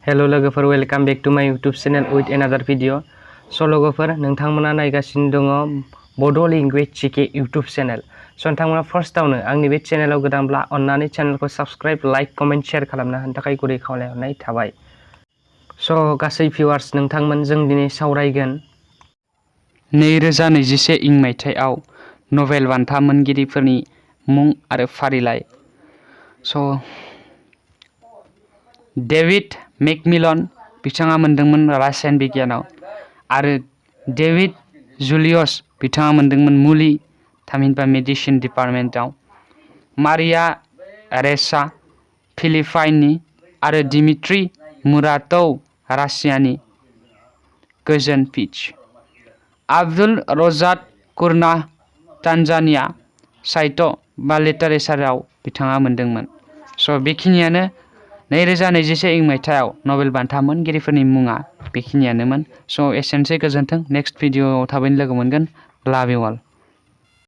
Hello लोगोफोर, welcome back to माय YouTube channel with एनादार video. स' लोगोफोर, नोंथांमोना नायगासिनो दङ बड' लेंगुवेज जिके यूट्यूब चैनल। स' नोंथांमोना फार्स्टआवनो आंनि बे चैनलाव गोदानब्ला अन्नानै चैनलखौ साबस्क्राइब, लाइक, कमेन्ट, शेयार खालामना होनो थाखाय गुरै खावलायहरनाय थाबाय। स' गासै भिउवार्स, नोंथांमोन जों दिनै सावरायगोन 2021 इं मायथाइयाव नबेल बान्था मोनगिरिफोरनि मुं आरो फारिलाइ। स' डेभिड मेकमिलन बिथाङा मोनदोंमोन रासायन बिगियानाव, आरो डेभिड जुलियस बिथाङा मोनदोंमोन मुलि थामहिनबा मेडिसिन डिपार्टमेन्टआव। मारिया रेसा फिलिपाइननि आरो दिमित्री मुराटोव रासियानि। गोजोन पिच। आब्दुल रजाक कुर्ना तान्जानिया साहित्य बा लिटारेचाराव बिथाङा मोनदोंमोन। स' बेखिनियानो 2021 इं मायथाइयाव नबेल बान्था मोनगिरिफोरनि मुङा बेखिनियानोमोन। स' एसेनोसै, गोजोन्थों। नेक्स्ट भिडिअ'आव थाबैनो लोगो मोनगोन। लाभ इउ अल।